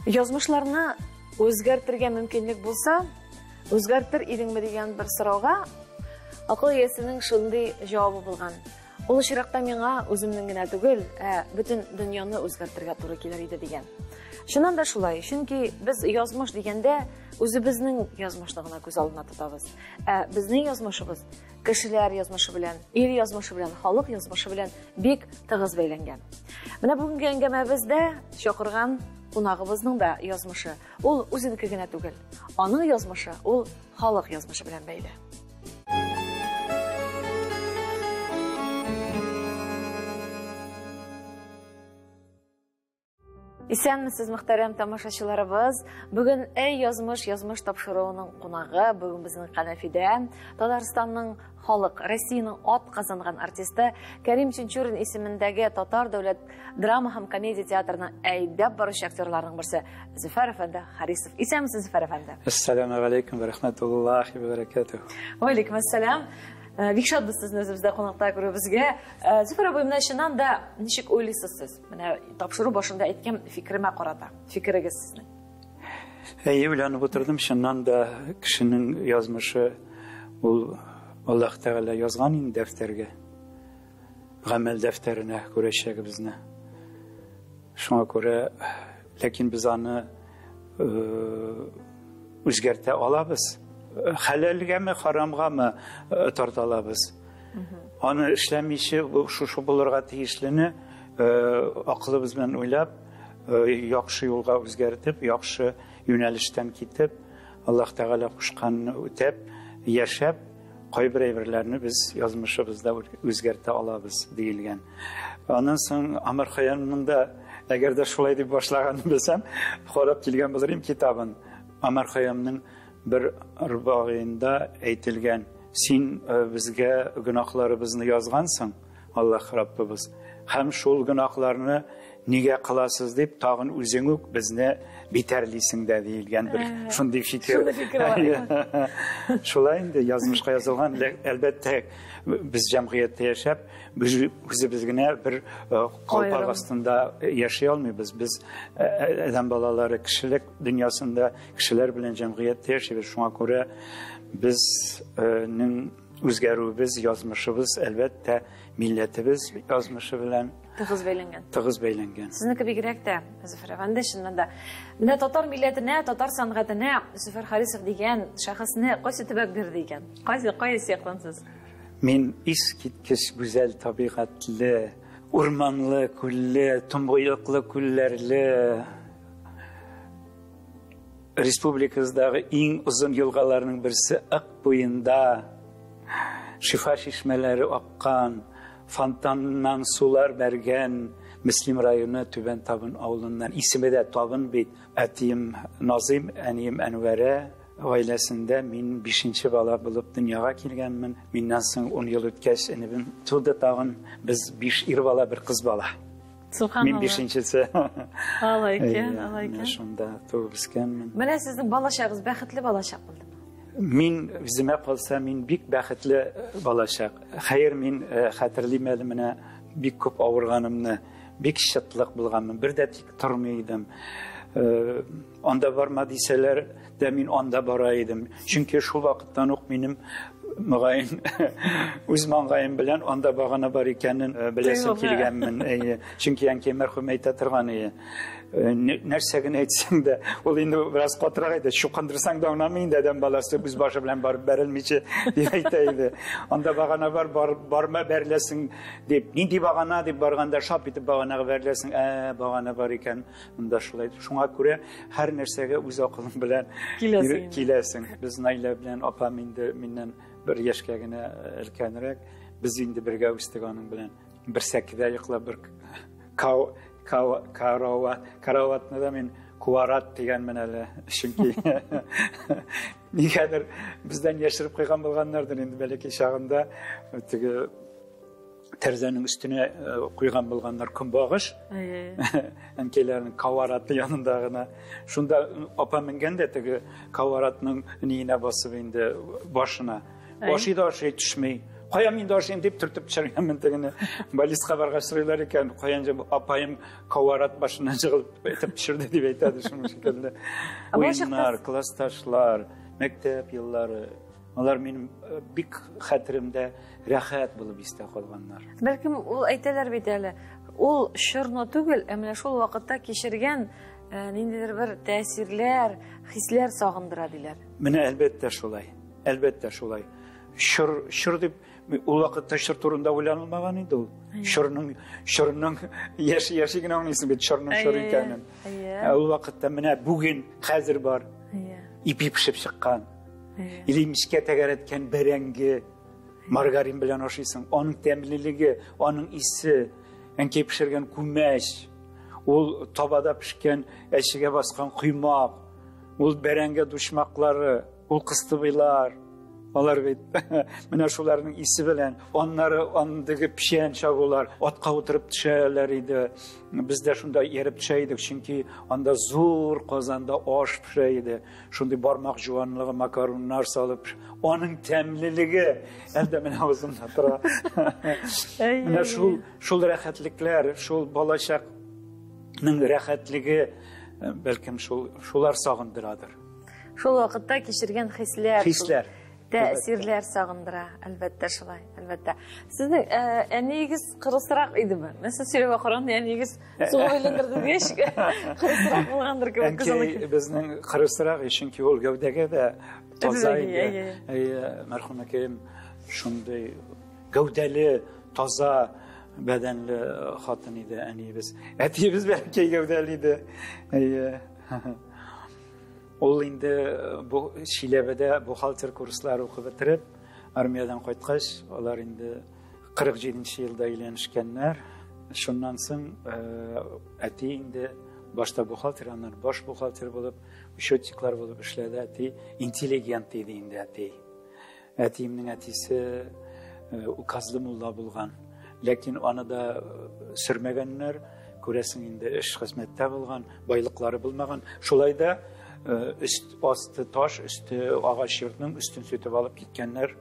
Язмышларны үзгәртергә мөмкинлек булса, үзгәртер идеңме дигән бер сорауга акыл иясенең шундый җавабы булган. Ул очракта миңа үземнең генә түгел, ә бөтен дөньяны үзгәртергә туры килер иде дигән. Чыннан да шулай, чөнки без язмыш дигәндә үзебезнең язмышны гына күз алдына тотабыз. Ә безнең язмышыбыз кешеләр язмышы белән, ил язмышы белән, халык язмышы белән бик тыгыз бәйләнгән. Менә бүгенге әңгәмәбездә чакырган кунагыбызның да язмышы ул үзенеке генә түгел. Аның язмышы ул халык язмышы белән бәйле. Исәнмесез, мөхтәрәм тамашачыларыбыз. Бүген Әй язмыш, язмыш тапшыруының кунагы, бүген безнең Канәфидә, Татарстанның халык, Россиянең ат казанган артисты Кәрим Тинчурин исемендәге Татар дәүләт драма һәм комедия театрының әйдәп баручы актерларының берсе Зөфәр әфәнде Харисов. Исәнмесез, Зөфәр әфәнде. Ассаламу алейкум ва рахматуллахи ва баракатух. Ва алейкум ассалам. Бик шатбыз сезне үзебездә кунакта күрүебезгә. Зөфәр абый, менә чыннан да ничек уйлыйсыз сез? Менә тапшыру башында әйткән фикеремә карата. Фикерегез сезнең. Әйе, уйланып утырдым. Чыннан да кешенең язмышы ул Аллаһ Тәгалә язган инде дәфтәргә. Гамәл дәфтәренә күрәчәгебезне. Шуңа күрә, ләкин без аны үзгәртә алабыз. Хәләлгәме, харамгамы тарта алабыз. Аны эшләмичә шушы булырга тиешлене акылыбыз белән уйлап, яхшы юлга үзгәртеп, яхшы юнәлештән китеп, Аллаһ Тәгалә кушканны үтәп, яшәп, кайбер әйберләрне без язмышыбызда үзгәртә алабыз диелгән. Аннан соң Омар Хәйямның да, әгәр дә шулай дип башлаганын белсәм, карап килгән булыр идем китабын. Омар Хәйямның бер рубагыенда әйтелгән: "Син безгә гөнаһларыбызны язгансың, Аллаһ Раббыбыз, һәм шул гөнаһларны нигә кыласыз дип, тагын үзең үк безне битәрлисең дә" диелгән бер шундый фикер. Шундый фикер бар. Шулай инде язмышка язылган, әлбәттә, без җәмгыятьтә яшәп, без үзебез генә бер калпак астында яши алмыйбыз. Без адәм балалары кешелек дөньясында кешеләр белән җәмгыятьтә яшибез. Шуңа күрә безнең үзгәрүебез, язмышыбыз, әлбәттә, милләтебез язмышы белән тыгыз бәйләнгән. Тыгыз бәйләнгән. Сезнеке бигрәк тә, Зөфәр әфәнде, чыннан да. Менә татар милләтенә, татар сәнгатенә Зөфәр Харисов дигән шәхесне кайсы төбәк бирде икән? Кайсы, кайсы яктан сез? Мин искиткеч гүзәл табигатьле, урманлы, күлле, томбыеклы күлләрле республикабыздагы иң озын елгаларның берсе Ык буенда шифа чишмәләре аккан, фонтаннан сулар бәргән Мөслим районы Түбән Табын авылыннан. Исеме дә Табын бит. Әтием Назыйм, әнием Әнвәрә гаиләсендә мин 5нче бала булып дөньяга килгәнмен. Миннән соң 10 ел үткәч энебем туды тагын. Без 5 ир бала, бер кыз бала. Субханалла. Мин 5нчесе. Алай икән, алай икән. Шунда туып үскәнмен. Менә сезнең балачагыз бәхетле балачак булдымы? Мин үземә калса, мин бик бәхетле балачак. Хәер, мин хәтерлим әле менә бик күп авырганымны, бик чытлык булганмын, бер дә тик тормый идем. Анда барма дисәләр дә мин анда бара идем. Чөнки шул вакыттан ук минем мөгаен үз маңгаем белән анда багана бар икәнен беләсем килгәнмен. Әйе. Чөнки әнкәй мәрхүм әйтә торган иде. Нәрсә генә әйтсәң дә, ул инде бераз катырак әйтә, чукындырсаң да аңламый инде адәм баласы үз башы белән барып бәрелмичә дип әйтә иде. Анда багана бар, барма бәреләсең дип. Нинди багана дип барганда шап итеп баганага бәреләсең. Багана бар икән. Монда шулай. Шуңа күрә һәр нәрсәгә үз акылың белән киләсең. Киләсең. Без Наилә белән апам инде миннән бер яшькә генә өлкәнрәк. Без инде бергә үстек аның белән. Бер сәкедә йоклап, бер караватны да мин куарат дигәнмен әле, чөнки нигәдер бездән яшереп куйган булганнардыр инде бәләкәй чагында теге тәрәзәнең өстенә куйган булганнар көнбагыш. Әнкәйләрнең кавараты янында гына. Шунда апа менгән дә теге каваратның ниенә басып инде башына. Ашый да ашый төшми. Кая мин дә ашыйм дип төртеп төшергәнмен тегене. Баллистка баргач сорыйлар икән, каян җып апаем каварат башыннан җыгылып әйтеп төшерде дип әйтәде шуның шикелле. Уеннар, классташлар, мәктәп еллары. Алар минем э, бик хәтеремдә рәхәт булып истә калганнар. Бәлкем ул әйтәләр бит әле, ул чорны түгел, ә менә шул вакытта кичергән э, ниндидер бер тәэсирләр, хисләр сагындыра диләр. Менә әлбәттә шулай. Әлбәттә шулай. Чор, чор дип ул вакытта чор турында уйланылмаган инде ул. Чорның чорның яши яши генә аңлыйсың бит чорның чор икәнен. Ә ул вакытта менә бүген хәзер бар. Ипи пешеп чыккан. Или мичкә тәгәрәткән бәрәңге маргарин белән ашыйсың. Аның тәмлелеге, аның исе, әнкәй пешергән күмәч, ул табада пешкән әчегә баскан коймак, ул бәрәңге дучмаклары, ул кыстыбыйлар. Алар бит менә шуларның исе белән, аннары андагы печән чабулар, атка утырып төшәләр иде. Без дә шунда ияреп төшә идек, чөнки анда зур казанда аш пешә иде. Шундый бармак жуанлыгы макароннар салып, аның тәмлелеге әле дә менә авызымда тора. Менә шул шул рәхәтлекләр, шул балачакның рәхәтлеге, э, бәлкем шул шулар сагындырадыр. Шул вакытта кичергән хисләр. Хисләр. Тәэсирләр сагындыра, әлбәттә шулай, әлбәттә. Сезнең э, әниегез кырысрак идеме? Мен сез сөйләүгә караганда әниегез суга әйләндерде дигәч, кырысрак булгандыр кебек күз Әнкәй безнең кырысрак, чөнки ул гәүдәгә дә таза иде. Әйе, мәрхүм әкәем шундый гәүдәле, таза бәдәнле хатын иде әниебез. Әтиебез бәлки гәүдәле иде. Әйе. Ул инде э, бу Чиләбедә бухгалтер курслары укып бетереп, армиядән кайткач, алар инде 47 елда өйләнешкәннәр. Шуннан соң э, әти инде башта бухгалтер, аннан баш бухгалтер булып, учетчиклар булып эшләде әти. Интеллигент иде инде әти. Әтиемнең әтисе э, указлы мулла булган. Ләкин аны да э, сөрмәгәннәр, күрәсең инде эш хезмәттә булган, байлыклары булмаган. Шулай да э, өст асты таш, өсте агач йортның өстен сүтеп алып киткәннәр.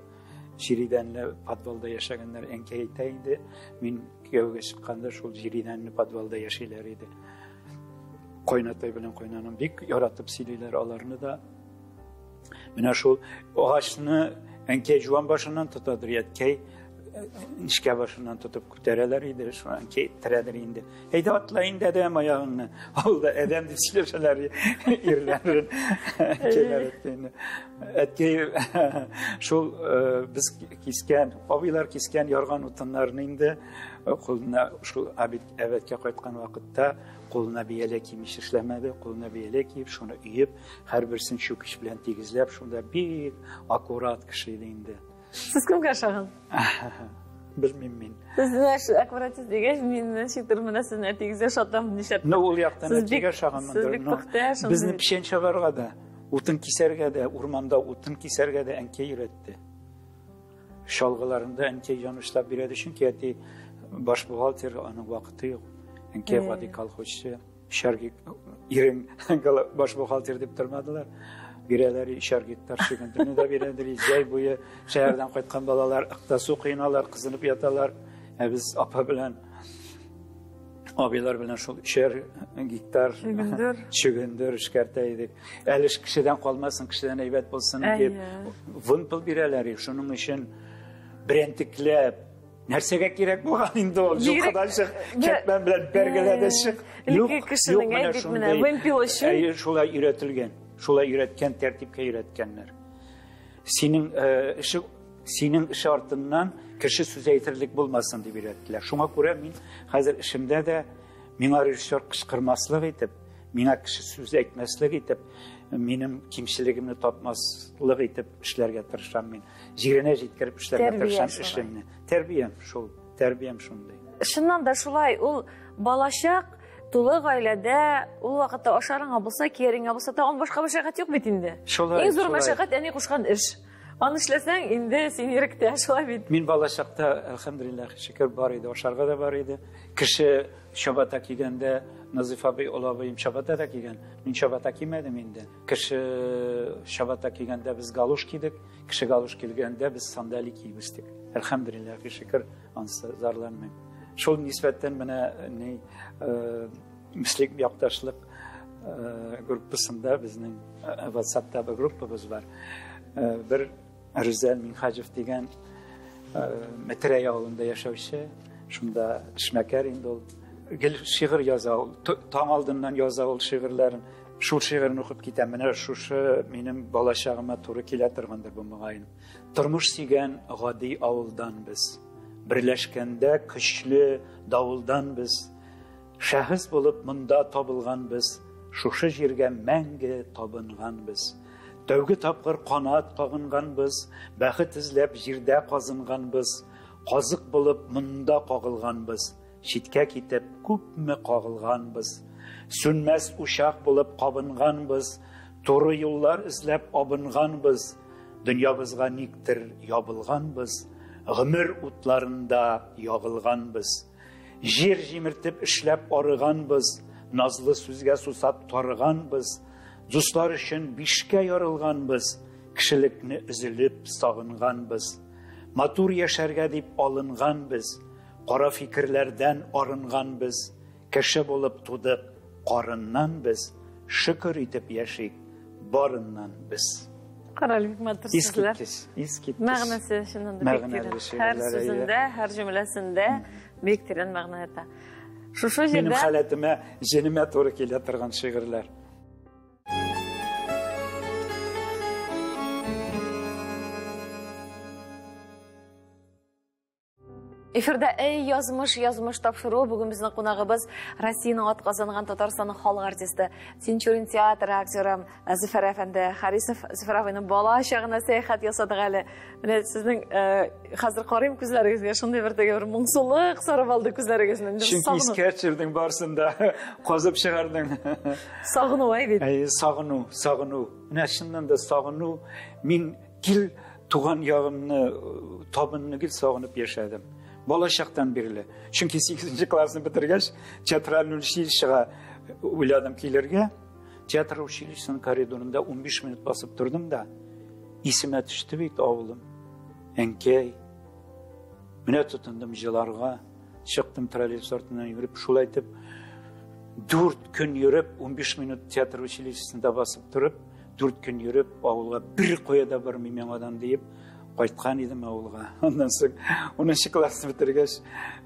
Җиридәнле подвалда яшәгәннәр. Әнкәй әйтә иде, мин кияүгә чыкканда шул җиридәнле подвалда яшиләр иде. Кайнатай белән кайнанам бик яратып сөйлиләр аларны да. Менә шул агачны әнкәй жуан башыннан тотадыр, әткәй э, нечкә башыннан тотып күтәрәләр иде, шул әнкәй эттерәдер инде. Әйдә атла инде адәм аягыңны. Авылда адәм дип сөйләшәләр ирләрен. Әткәйләр әткәйне. Әткәй шул э, без кискән, абыйлар кискән ярган утыннарны инде э, кулына шул әбәткә кайткан вакытта кулына бияләй кимеш эшләмәде, кулына бияләй киеп, шуны өеп, Һәрберсен чүкеч белән тигезләп, шунда бик аккурат кеше иде инде. Сез кемгә ошаган? Белмим мин. Сез менә аккуратист дигәч, мин ничектер менә сезне әтигезгә ошатам, нишләп? Ну, ул яктан әтигә ошаганмындыр. Сез бик пөхтә, шундый. Безне печән чабарга да, утын кисәргә дә, урманда утын кисәргә дә әнкәй өйрәтте. Чалгыларында әнкәй җан учлап бирәде, чөнки әти баш бухгалтер, аның вакыты юк. Әнкәй гади колхозчы. Өчәр ирең баш бухгалтер дип тормадылар. Бирәләр өчәр гектар чөгендерне дә бирәләр. Җәй буе шәһәрдән кайткан балалар ыкта су коеналар, кызынып яталар. Ә без апа белән абыйлар белән шул өчәр гектар чөгендер чөгендер эшкәртә идек. Әле кешедән калмасын, кешедән әйбәт булсын дип вымпел бирәләр. Шуның өчен берәнтекләп Нәрсәгә кирәк булган инде ул? Юкадан чык, кәтмән белән бәргәлә дә чык. Юк, юк, менә шундый. Вымпел өчен. Әйе, шулай өйрәтелгән. Шулай өйрәткән, тәртипкә өйрәткәннәр. Синең эше синең эше артыннан кеше сүз әйтерлек булмасын дип өйрәттеләр. Шуңа күрә мин хәзер эшемдә дә миңа режиссер кычкырмаслык итеп, миңа кеше сүз әйтмәслек итеп, минем кимчелегемне тапмаслык итеп эшләргә тырышам мин. Җиренә җиткереп эшләргә тырышам эшемне. Тәрбиям шул, тәрбиям шундый. Чыннан да шулай, ул балачак тулы гаиләдә, ул вакытта ашарыңа булса, кияреңә булса, тагын башка мәшәкать юк бит инде. Шулай. Иң зур мәшәкать әни кушкан эш. Аны эшләсәң, инде син иректә, шулай бит. Мин балачакта, әлхәмдүлилләһ, шөкер, бар иде, ашарга да бар иде. Кеше чабата кигәндә, Назиф абый, олы абыем чабата да кигән. Мин чабата кимәдем инде. Кеше чабата кигәндә без галуш кидек, кеше галуш кигәндә без сандали киеп үстек. Әлхәмдүлилләһ, шөкер, ансы зарланмыйм. Шул нисбәттән менә ни Мөслим якташлык группасында безнең WhatsAppта бер группабыз бар. Бер Рүзәл Минхаҗев дигән Метрәй авылында яшәүче, шунда эшмәкәр инде ул. Гел шигырь яза ул, таң алдыннан яза ул шигырьләрен. Шул шигырен укып китәм. Менә шушы минем балачагыма туры килә торгандыр бу мөгаен. Тормыш сөйгән гади авылдан без. Берләшкәндә көчле давылдан без. Шәхес булып монда табылганбыз, шушы җиргә мәңге табынганбыз. Тәүге тапкыр канат кагынганбыз, бәхет эзләп җирдә казынганбыз, казык булып монда кагылганбыз, читкә китеп күпме кагылганбыз. Сүнмәс учак булып кабынганбыз, туры юллар эзләп абынганбыз, дөньябызга никтер ябылганбыз, гомер утларында ягылганбыз. Җир җимертеп эшләп арыганбыз, назлы сүзгә сусап тарыганбыз, дуслар өчен бишкә ярылганбыз, кешелекне өзелеп сагынганбыз. Матур яшәргә дип алынганбыз, кара фикерләрдән арынганбыз, кеше булып тудык карыннан без, шөкер итеп яшик барыннан без. Карале, бик матур сүзләр. Искиткеч, искиткеч. Мәгънәсе чыннан да бик тирән. Һәр сүзендә, һәр җөмләсендә бик тирән мәгънә ята. Шушы җирдә Минем халәтемә, җенемә туры килә торган шигырьләр. Эфирда Эй, язмыш, язмыш тапшыруы. Бүген безнең кунагыбыз Россиянең атказанган Татарстанның халык артисты, Тинчурин театры актеры Зөфәр әфәнде Харисов. Зөфәр абыйның бала чагына сәяхәт ясадык әле. Менә сезнең хәзер карыйм күзләрегезгә, шундый бер теге бер моңсулык сарып алды күзләрегезне. Чөнки искә төшердең барысын да, казып чыгардың. Сагыну әй бит. Әй, сагыну, сагыну. Менә чыннан да сагыну. Мин гел туган ягымны, табынны гел сагынып яшәдем. Бала чактан бирле. Чөнки 8 классны бетергәч, театраль училищега уйладым килергә. Театр училищесының коридорында 15 минут басып тордым да, исемә төште бит авылым. Әнкәй. Менә тотындым җыларга. Чыктым троллейбус артыннан йөреп, шулай итеп 4 көн йөреп, 15 минут театр училищесында басып торып, 4 көн йөреп, авылга бер кая да бармыйм яңадан диеп, кайткан идем авылга. Аннан соң 10 классны бетергәч,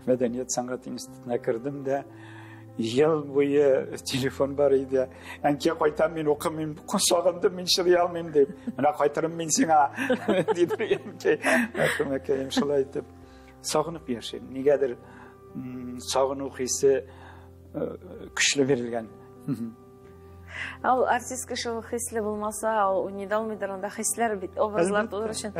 мәдәният сәнгать институтына кердем дә, ел буе телефон бар иде. Әнкә кайтам мин укымыйм, сагындым мин чыдый алмыйм дип. Менә кайтырым мин сиңа, диде әнкәй. Мәрхүм әкәем шулай итеп сагынып яшим. Нигәдер сагыну хисе көчле бирелгән. Ул артист кеше ул хисле булмаса, ул уйный да алмыйдыр, анда хисләр бит, образлар тудыру өчен.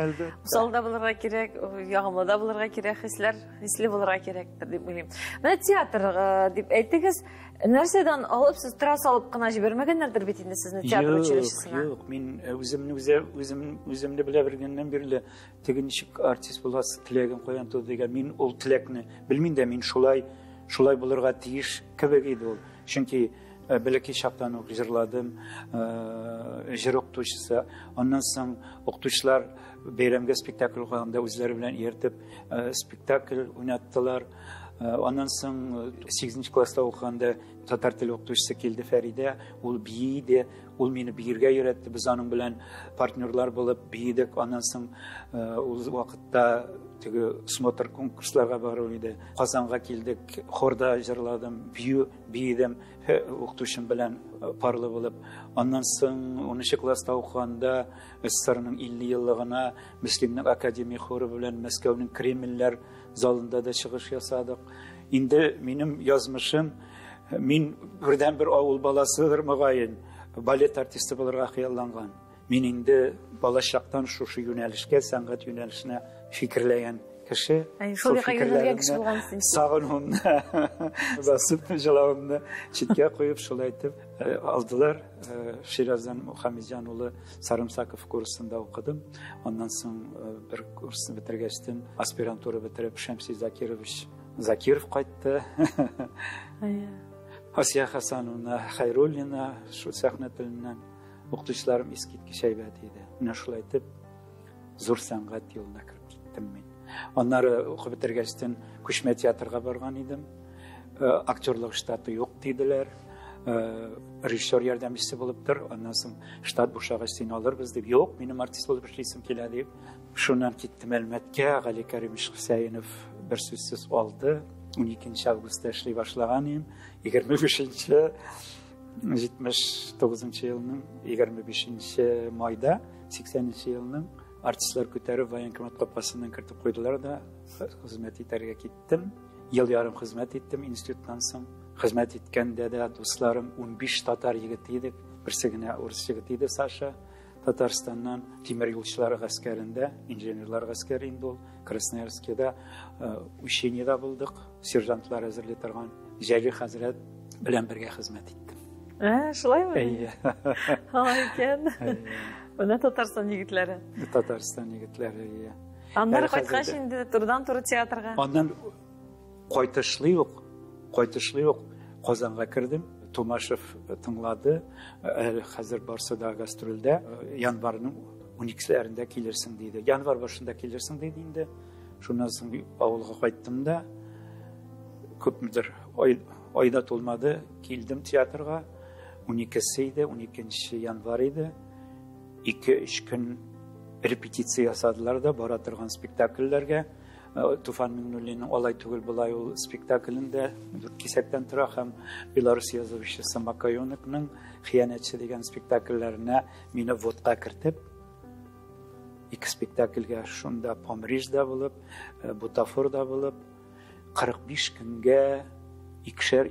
Усал да булырга кирәк, ягымлы да булырга кирәк, хисләр хисле булырга кирәктер дип уйлыйм. Менә театр дип әйттегез, нәрсәдән алып сез тора салып кына җибәрмәгәннәрдер бит инде сезне театр училищесына? Юк, мин үземне үзе, үзем, үземне белә белгәннән бирле теге ничек артист буласы теләгем каян туды дигән, мин ул теләкне белмим дә, мин шулай, шулай булырга тиеш кебек иде ул. Чөнки бәләкәй чактан ук җырладым, җыр укытучысы. Аннан соң укытучылар бәйрәмгә спектакль куйганда үзләре белән ияртеп спектакль уйнаттылар. Аннан соң 8 класста укыганда татар теле укытучысы килде Фәридә, ул бии иде, ул мине биергә өйрәтте, без аның белән партнерлар булып биедек. Аннан соң ул вакытта теге смотр конкурсларга бару иде. Казанга килдек, хорда җырладым, бию биедем укытучым белән парлы булып. Аннан соң 10 класста укыганда СССРның 50 еллыгына Мөслимнең академия хоры белән Мәскәүнең Кремльләр залында да чыгыш ясадык. Инде минем язмышым, мин бердән-бер авыл баласыдыр мөгаен, балет артисты булырга хыялланган. Мин инде балачактан шушы юнәлешкә, сәнгать юнәлешенә фикерләгән кеше. Шул фикерләремне, сагынуымны, басып җылавымны читкә куеп, шулай итеп алдылар. Шираздан Мухаммедҗан улы Сарымсаков курсында укыдым. Аннан соң бер курсны бетергәчтен аспирантура бетереп Шәмси Закирович Закиров кайтты. Асия Хасановна Хайруллина шул сәхнә теленнән укытучыларым искиткеч әйбәт иде. Менә шулай итеп зур сәнгать юлына кереп киттем мин. Аннары укып бетергәчтен күчмә театрга барган идем. Актерлык штаты юк диделәр. Режиссер ярдәмчесе булып тор, аннан соң штат бушагач сине алырбыз дип. Юк, минем артист булып эшлисем килә дип. Шуннан киттем Әлмәткә. Гали Кәримович Хөсәенов бер сүзсез алды. 12 августта эшли башлаган идем. 25 79 елның 25 майда 80 елның артистлар күтәреп военкомат капкасыннан кертеп куйдылар да хезмәт итәргә киттем. Ел ярым хезмәт иттем институттан соң. Хезмәт иткәндә дә дусларым 15 татар егете идек. Берсе генә урыс егете иде, Саша. Татарстаннан тимер юлчылар гаскәрендә, инженерлар гаскәре инде ул, Красноярскида учениеда булдык, сержантлар әзерли торган Җәлил хәзрәт белән бергә хезмәт иттем. Шулаймы? Әйе. Алай икән. Менә Татарстан егетләре. Татарстан егетләре, әйе. Аннары кайткач инде турыдан-туры театрга. Аннан кайтышлый ук Казанга кердем. Тумашев тыңлады. Әле хәзер барсы да гастрольдә. Январның 12-ләрендә килерсең диде. Январ башында килерсең диде инде. Шуннан соң авылга кайттым да күпмедер айда тулмады, килдем театрга. 12-се иде, 12 январь иде. 2-3 көн репетиция ясадылар да бара торган спектакльләргә. Туфан Миңнуллинның «Алай түгел, болай ул» спектаклендә 4 кисәктән тора һәм Беларусь язучысы Макайоныкның «Хыянәтче» дигән спектакльләренә мине вводка кертеп, 2 спектакльгә шунда Помрижда булып, Бутафорда булып, 45 көнгә икешәр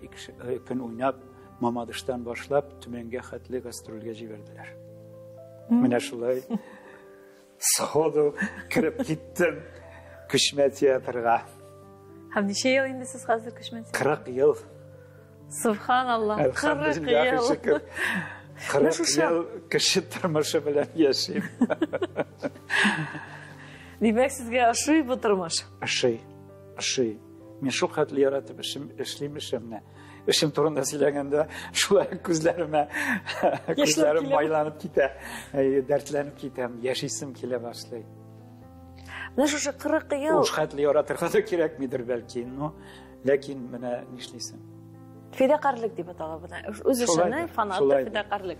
көн уйнап, Мамадыштан башлап Төмәнгә хәтле гастрольгә җибәрделәр. Менә шулай сходу кереп киттем күчмә театрга. Һәм ничә ел инде сез хәзер күчмә театрда? 40 ел. Субханаллах, 40 ел. 40 ел кеше тормышы белән яшим. Димәк, сезгә ошый бу тормыш? Ошый, ошый. Мин шул хәтле яратып эшлим эшемне. Эшем турында сөйләгәндә шулай күзләрем майланып китә, дәртләнеп китәм, яшисем килә башлый. Менә шушы 40 ел. Ул хәтле яратырга да кирәкмидер бәлки, но ләкин менә нишлисең? Фидакарлык дип атала бу. Үз эшенең фанаты фидакарлык.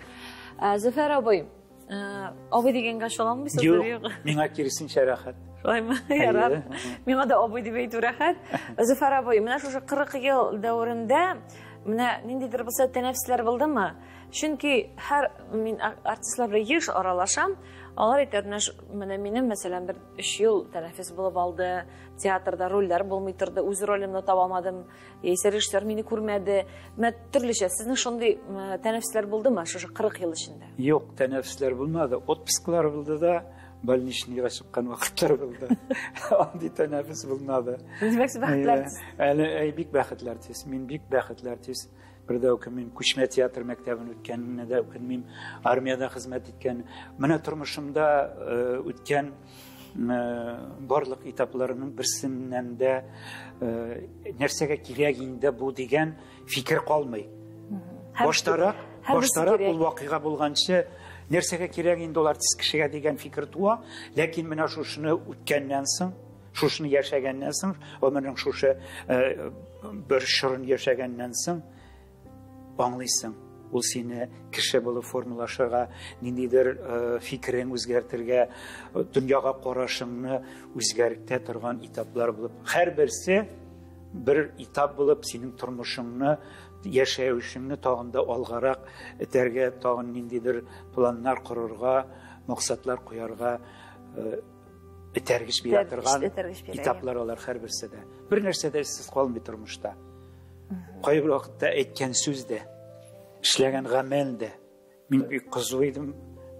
Зөфәр абый, абый дигәнгә ышанмыйсыз? Юк, миңа киресенчә рәхәт. Шулаймы? Ярар. Миңа да абый дип әйтү рәхәт. Зөфәр абый, менә шушы 40 ел дәверендә менә ниндидер булса тәнәфесләр булдымы? Чөнки һәр мин артистлар белән еш аралашам, алар әйтә, менә минем, мәсәлән, бер 3 ел тәнәфес булып алды, театрда рольләр булмый торды, үз ролемне таба алмадым, яисә режиссер мине күрмәде. Менә төрлечә, сезнең шундый тәнәфесләр булдымы шушы 40 ел эчендә? Юк, тәнәфесләр булмады. Отпусклар булды да, больничныйга чыккан вакытлар булды. Андый тәнәфес булмады. Димәк, сез бәхетле артист. Әле бик бәхетле артист. Мин бик бәхетле артист. Бер дә үкенмим, күчмә театр мәктәбен үткәнне дә үкенмим, армиядә хезмәт иткән. Менә тормышымда үткән барлык этапларының берсеннән дә нәрсәгә кирәк инде бу дигән фикер калмый. Баштарак ул вакыйга булганчы нәрсәгә кирәк инде ул артист кешегә дигән фикер туа, ләкин менә шушыны үткәннән соң, шушыны яшәгәннән соң, гомернең шушы бер чорын яшәгәннән соң аңлыйсың, ул сине кеше булып формалашырга, ниндидер фикерен үзгәртергә, дөньяга карашыңны үзгәртә торган этаплар булып, һәрберсе бер этап булып синең тормышыңны, яшәешеңне тагын да алгарак этәргә, тагын ниндидер планнар корырга, максатлар куярга этәргеч бирә торган этаплар алар һәрберсе дә. Бер нәрсә дә эзсез калмый тормышта. Кайбер вакытта әйткән сүз дә, эшләгән гамәл дә. Мин бик кызу идем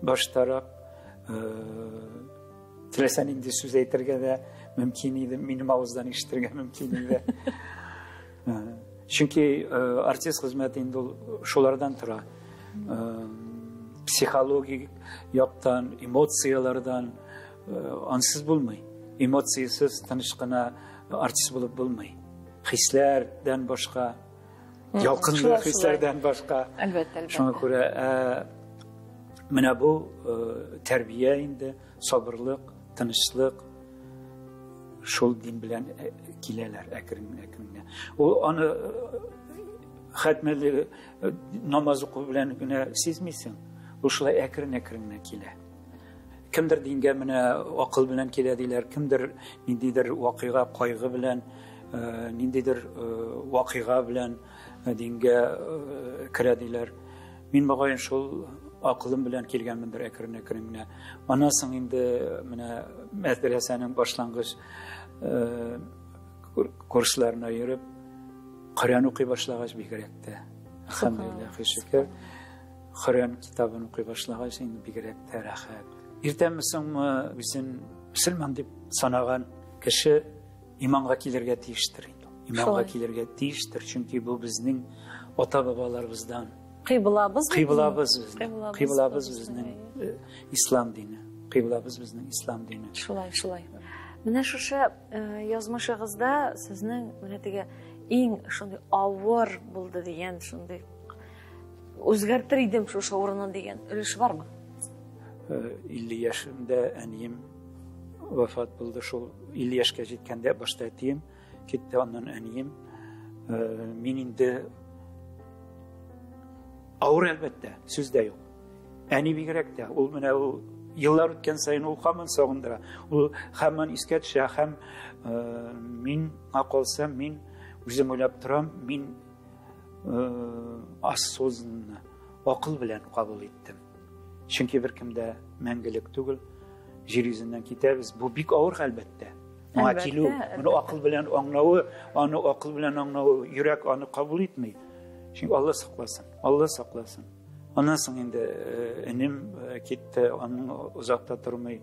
баштарак. Теләсә нинди сүз әйтергә дә мөмкин иде, минем авыздан ишетергә мөмкин иде. Чөнки артист хезмәте инде ул шулардан тора. Психологик яктан, эмоцияләрдән ансыз булмый. Эмоциясез тыныч кына артист булып булмый. Хисләрдән башка, ялкынлы хисләрдән башка. Әлбәттә, әлбәттә. Шуңа күрә менә бу тәрбия инде, сабырлык, тынычлык шул дин белән киләләр әкрен-әкрен. Ул аны хәтмәле намаз уку белән генә сизмисең. Ул шулай әкрен-әкрен генә килә. Кемдер дингә менә акыл белән килә диләр, кемдер ниндидер вакыйга, кайгы белән, ниндидер вакыйга белән дингә керә диләр. Мин мөгаен шул акылым белән килгәнмендер әкрен-әкрен генә. Аннан соң инде менә мәдрәсәнең башлангыч курсларына йөреп, Коръән укый башлагач бигрәк тә. Әлхәмдүлилләһ, шөкер. Коръән китабын укый башлагач инде бигрәк тә рәхәт. Иртәме соңмы үзен мөселман дип санаган кеше иманга килергә тиештер инде. Иманга килергә тиештер, чөнки бу безнең ата-бабаларыбыздан. Кыйблабыз. Кыйблабыз безнең. Кыйблабыз безнең ислам дине. Кыйблабыз безнең ислам дине. Шулай, шулай. Менә шушы язмышыгызда сезнең менә теге иң шундый авыр булды дигән, шундый үзгәртер идем шушы урынын дигән өлеш бармы? 50 яшемдә әнием вафат булды. Шул 50 яшькә җиткәндә башта әтием китте, аннан әнием. Мин инде авыр, әлбәттә, сүз дә юк. Әни бигрәк тә, ул менә ул еллар үткән саен ул һаман сагындыра. Ул һаман искә төшә һәм мин калсам, мин үзем уйлап торам, мин осознанно, акыл белән кабул иттем. Чөнки беркем дә мәңгелек түгел, җир йөзеннән китәбез. Бу бик авыр, әлбәттә. Моңа килү, моны акыл белән аңлавы, аны акыл белән аңлавы, йөрәк аны кабул итми. Чөнки Алла сакласын, Алла сакласын. Аннан соң инде энем китте, аның озакта тормый.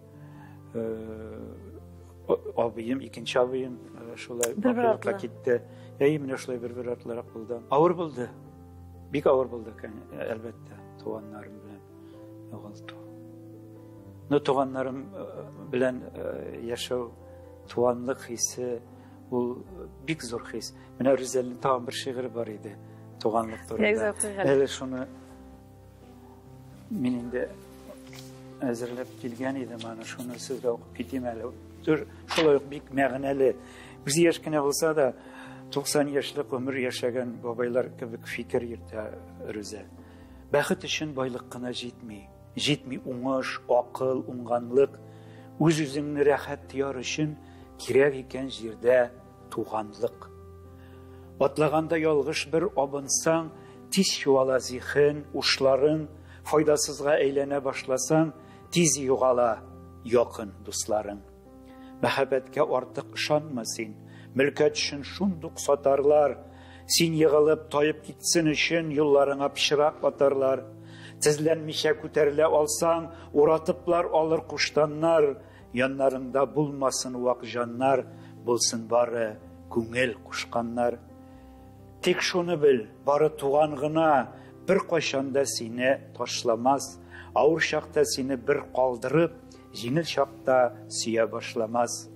Абыем, икенче абыем шулай бакыйлыкка китте. Әй, менә шулай бер-бер артлырак булды. Авыр булды. Бик авыр булды, әлбәттә, туганнарым белән югалту. Но туганнарым белән яшәү, туганлык хисе, ул бик зур хис. Менә Рүзәлнең тагын бер шигыре бар иде, туганлык турында. Әле шуны мин инде әзерләп килгән идем, аны шуны сезгә укып китим әле. Шулай ук бик мәгънәле. Үзе яшь кенә булса да, 90 яшьлек гомер яшәгән бабайлар кебек фикер йөртә Рүзәл. Бәхет өчен байлык кына җитми. Җитми уңыш, акыл, уңганлык. Үз-үзеңне рәхәт тояр өчен кирәк икән җирдә туганлык. Атлаганда ялгыш бер абынсаң, тиз югала зиһен, ушларың, файдасызга әйләнә башласаң, тиз югала якын дусларың. Мәхәббәткә артык ышанма син, мөлкәт өчен шундук сатарлар, син егылып таеп китсен өчен юлларыңа пычрак атарлар. Тезләнмичә күтәрелә алсаң, уратыплар алыр куштаннар, яннарыңда булмасын вак җаннар, булсын бары күңел кушканнар. Тик шуны бел, бары туган гына бер кайчан да сине ташламас, авыр чакта сине бер калдырып, җиңел чакта сөя башламас.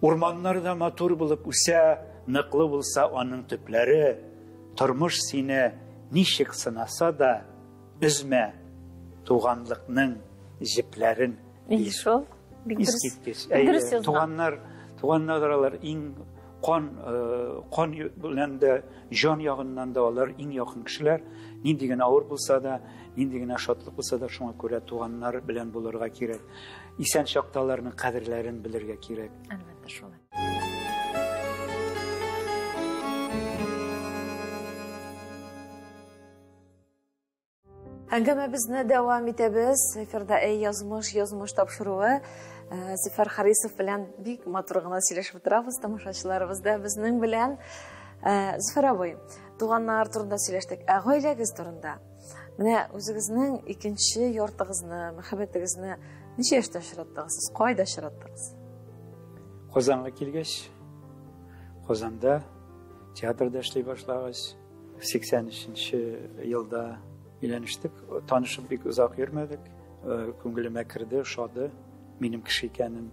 Урманнар да матур булып үсә, ныклы булса аның төпләре, тормыш сине ничек сынаса да, өзмә туганлыкның җепләрен. И шул, бик дөрес. Искиткеч. Әйе, туганнар, туганнар алар иң кан, кан белән дә, җан ягыннан да алар иң якын кешеләр. Нинди генә авыр булса да, нинди генә шатлык булса да, шуңа күрә туганнар белән булырга кирәк. Исән чакта аларның кадерләрен белергә кирәк. Әлбәттә, шулай. Әңгәмәбезне дәвам итәбез. Эфирда Әй язмыш, язмыш тапшыруы. Зөфәр Харисов белән бик матур гына сөйләшеп утырабыз. Тамашачыларыбыз да безнең белән. Зөфәр абый, туганнар турында сөйләштек. Ә гаиләгез турында? Менә үзегезнең икенче яртыгызны, мәхәббәтегезне ничә яшьтә очраттыгыз? Сез кайда очраттыгыз? Казанга килгәч, Казанда театрда эшли башлагач, 83 елда өйләнештек. Танышып бик озак йөрмәдек. Күңелемә керде, ошады. Минем кеше икәнен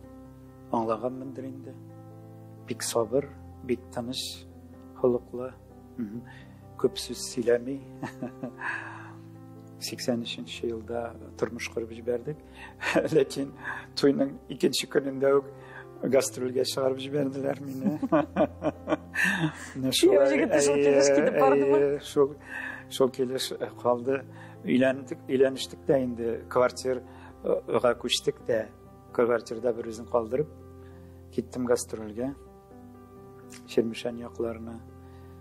аңлаганмындыр инде. Бик сабыр, бик тыныч холыклы. Күп сүз сөйләми. 83 елда тормыш корып җибәрдек. Ләкин туйның икенче көнендә үк гастрольгә чыгарып җибәрделәр мине. Менә шулай. Егете шул килеш китеп бардымы? Шул килеш калды. Өйләндек, өйләнештек тә инде квартирага күчтек тә, квартирда бер үзен калдырып киттем гастрольгә. Чирмешән якларына.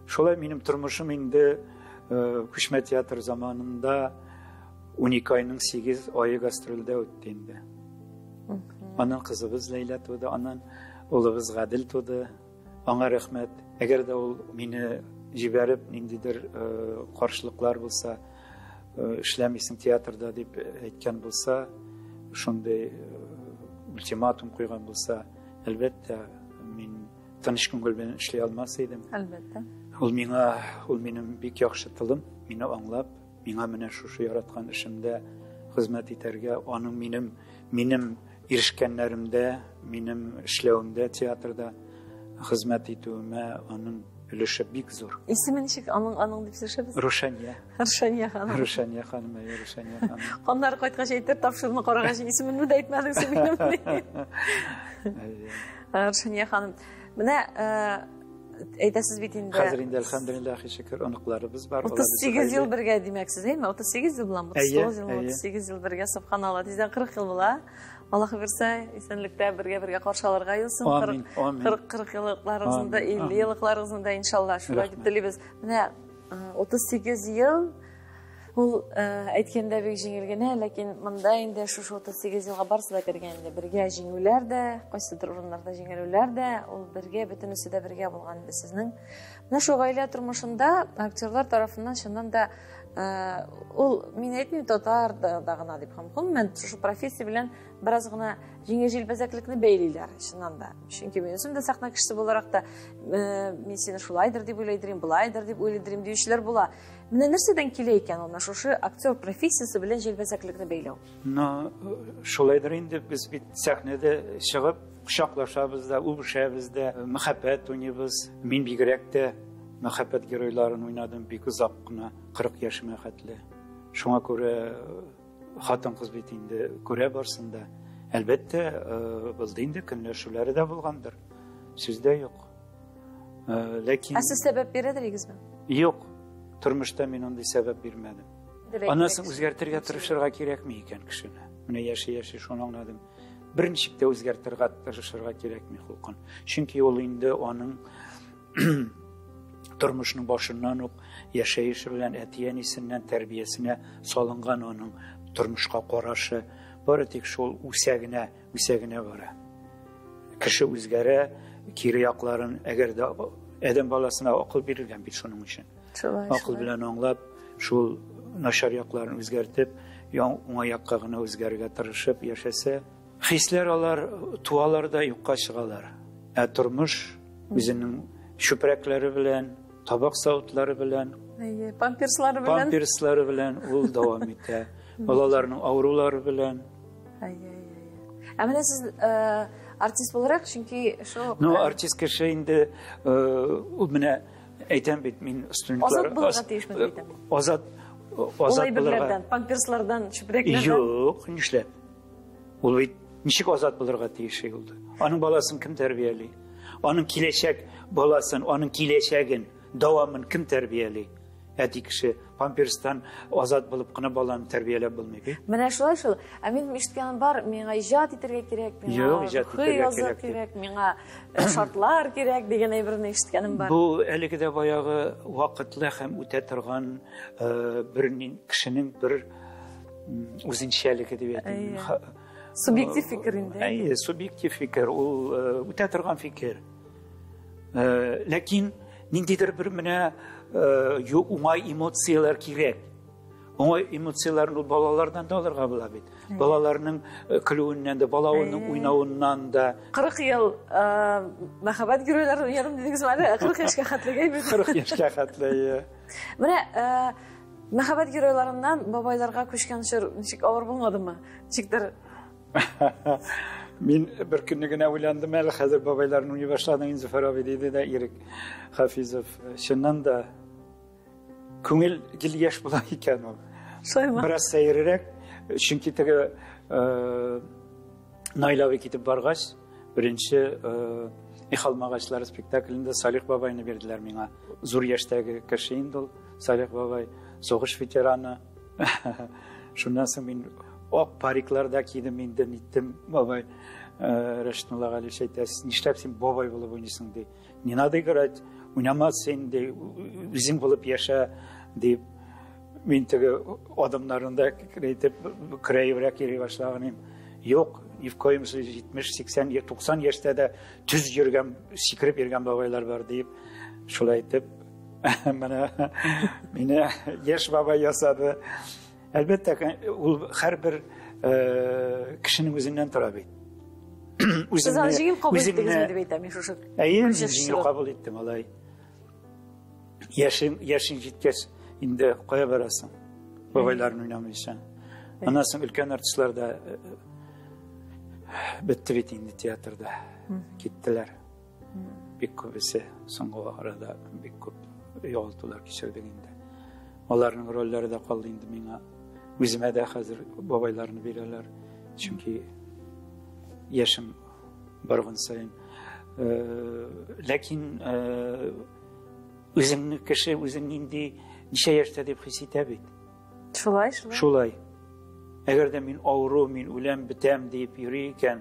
Шулай минем тормышым инде күчмә театр заманында 12 айның 8 ае гастрольдә үтте инде. Аннан кызыбыз Ләйлә туды, аннан улыбыз Гадел туды. Аңа рәхмәт. Әгәр дә ул мине җибәреп, ниндидер каршылыклар булса, эшләмисең театрда дип әйткән булса, шундый ультиматум куйган булса, әлбәттә, мин тыныч күңел белән эшли алмас идем. Әлбәттә. Ул миңа, ул минем бик яхшы тылым, мине аңлап, миңа менә шушы яраткан эшемдә хезмәт итәргә, аның минем ирешкәннәремдә, минем эшләвемдә театрда хезмәт итүемә аның өлеше бик зур. Исеме ничек? Аның дип сөйләшәбез? Рушания. Рушания ханым. Рушания ханым, әйе, Рушания ханым. Аннары кайткач әйтер, тапшыруны карагач исеменне дә әйтмәдең син минем. Рушания ханым. Менә әйтәсез бит инде. Хәзер инде әлхәмдүлилләһ шөкер оныкларыбыз бар. 38 ел бергә димәксез, әйме? 38 ел буламы? 39 ел, 38 ел бергә, субханалла, тиздән 40 ел була. Аллаһ бирсә, исәнлектә бергә-бергә каршы алырга язсын. Амин, амин. 40 еллыкларыгызны да, 50 еллыкларыгызны да иншалла шулай дип телибез. Менә 38 ел ул әйткәндә бик җиңел генә, ләкин монда инде шушы 38 елга барысы да кергән инде. Бергә җиңүләр дә, кайсыдыр урыннарда җиңелүләр дә, ул бергә, бөтенесе дә бергә булган инде сезнең. Менә шул гаилә тормышында актерлар тарафыннан чыннан да ул, мин әйтмим татар да гына дип, һәм гомумән шушы профессия белән бераз гына җиңел җилбәзәклекне бәйлиләр чыннан да. Чөнки мин үзем дә сәхнә кешесе буларак та мин сине шулайдыр дип уйлыйдыр, былайдыр дип уйлыйдыр диючеләр була. Менә нәрсәдән килә икән ул шушы актер профессиясе белән җилбәзәклекне бәйләү? Но шулайдыр инде, без бит сәхнәдә чыгып кочаклашабыз да, үбешәбез дә, мәхәббәт уйныйбыз. Мин бигрәк тә мәхәббәт геройларын уйнадым бик озак кына, 40 яшемә хәтле. Шуңа күрә хатын-кыз бит инде күрә барсын да. Әлбәттә, булды инде, көнләшүләре дә булгандыр. Сүз дә юк. Ләкин Ә сез сәбәп бирәдер идегезме? Юк. Тормышта мин андый сәбәп бирмәдем. Аннан соң үзгәртергә тырышырга кирәкми икән кешене. Менә яши-яши шуны аңладым. Берничек тә үзгәртергә тырышырга кирәкми холкын. Чөнки ул инде аның тормышның башыннан ук яшәеше белән әти-әнисеннән тәрбиясенә салынган аның тормышка карашы бары тик шул үсә генә, үсә генә бара. Кеше үзгәрә, кире якларын, әгәр дә адәм баласына акыл бирелгән бит шуның өчен. Акыл белән аңлап, шул начар якларын үзгәртеп, уңай якка гына үзгәрергә тырышып яшәсә, хисләр алар туалар да юкка чыгалар. Ә тормыш үзенең чүпрәкләре белән, табак савытлары белән, памперслары белән, памперслары белән ул дәвам итә. Балаларның авырулары белән. Ә менә сез артист буларак, чөнки шул Ну, артист кеше инде ул менә әйтәм бит, мин студентлар азат булырга тиешмен дип әйтәм. Азат, азат булырга. Памперслардан, чүпрәкләрдән. Юк, нишләп? Ул бит ничек азат булырга тиеш ул? Аның баласын кем тәрбияли? Аның киләчәк баласын, аның киләчәген, дәвамын кем тәрбияли? Әти кеше памперстан азат булып кына баланы тәрбияләп булмый бит. Менә шулай шул. Ә минем ишеткәнем бар, миңа иҗат итәргә кирәк, миңа рухи кирәк, миңа шартлар кирәк дигән әйберне ишеткәнем бар. Бу әлеге дә баягы вакытлы һәм үтә торган бер кешенең бер үзенчәлеге дип әйтим. Субъектив фикер инде. Әйе, субъектив фикер, ул үтә торган фикер. Ләкин ниндидер бер менә уңай эмоцияләр кирәк. Уңай эмоцияләрне ул балалардан да алырга була бит. Балаларның көлүеннән дә, балаларның уйнавыннан да. 40 ел мәхәббәт геройларын уйнадым дидегезме әле? 40 яшькә хәтле бит. 40 яшькә хәтле. Менә мәхәббәт геройларыннан бабайларга күчкән чор ничек авыр булмадымы? Ничектер? Мин бер көнне генә уйландым әле, хәзер бабайларны уйный башладың инде, Зөфәр абый, диде дә Ирек Хафизов. Чыннан да күңел гел яшь була икән ул. Шулаймы? Бераз сәеррәк, чөнки теге Наил абый китеп баргач, беренче Эх алмагачлары спектаклендә Салих бабайны бирделәр миңа. Зур яшьтәге кеше инде ул, Салих бабай, сугыш ветераны. Шуннан соң мин ак париклар да кидем инде, ниттем, бабай. Рәшит Муллагалиевич әйтә, нишләп син бабай булып уйныйсың, ди. Не надо играть, уйнама син, ди, үзең булып яшә, дип. Мин теге адымнарын да әйтеп, көрәебрәк йөри башлаган идем. Юк, ни в коем случае 70, 80, 90 яшьтә дә төз йөргән, сикереп йөргән бабайлар бар, дип, шулай итеп, менә мине яшь бабай ясады. Әлбәттә, ул һәрбер кешенең үзеннән тора бит. Сез аны җиңел кабул иттегезме дип әйтәм мин шушы. Әйе, мин җиңел кабул иттем алай. Яшең, яшең җиткәч, инде кая барасың? Бабайларны уйнамыйча. Аннан соң өлкән артистлар да бетте бит инде театрда. Киттеләр. Бик күбесе соңгы арада бик күп югалтулар кичердек инде. Аларның рольләре дә калды инде миңа. Үземә дә хәзер бабайларны бирәләр. Чөнки яшем барган саен. Ләкин үзеңне кеше үзен нинди ничә яшьтә дип хис итә бит. Шулай, шулай. Шулай. Әгәр дә мин авыру, мин үләм, бетәм дип йөри икән,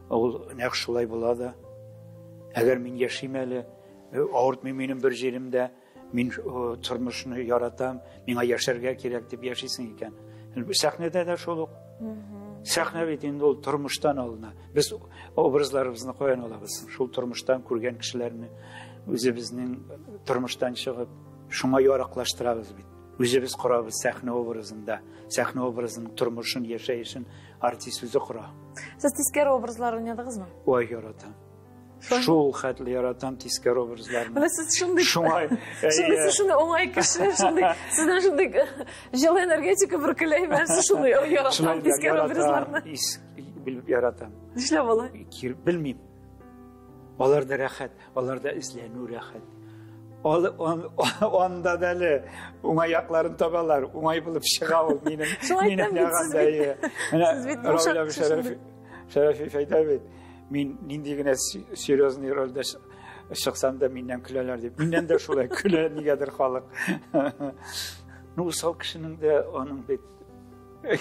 ул нәкъ шулай була да. Әгәр мин яшим әле, авыртмый минем бер җирем дә, мин тормышны яратам, миңа яшәргә кирәк дип яшисең икән. Сәхнәдә дә шул ук. Сәхнә бит инде ул тормыштан алына. Без образларыбызны каян алабыз? Шул тормыштан күргән кешеләрне үзебезнең тормыштан чыгып, шуңа яраклаштырабыз бит. Үзебез корабыз сәхнә образында. Сәхнә образының тормышын, яшәешен артист үзе кора. Сез тискәре образлар уйнадыгызмы? Ой, яратам. Шул хәтле яратам тискәре образларны. Менә сез шундый Шуңай, шундый сез шундый уңай кеше, шундый сездән шундый җылы энергетика бөркелә, мен сез шундый яратам тискәре образларны. Белеп яратам. Нишләп алай? Белмим. Аларда рәхәт, аларда эзләнү рәхәт. Анда да әле уңай якларын табалар, уңай булып чыга ул минем. Шулай әйтәм бит, сез бит. Сез бит йомшак кеше. Шәрәфи әйтә бит, мин нинди генә серьезный рольдә чыксам да миннән көләләр дип. Миннән дә шулай көлә нигәдер халык. Ну, усал кешенең дә аның бит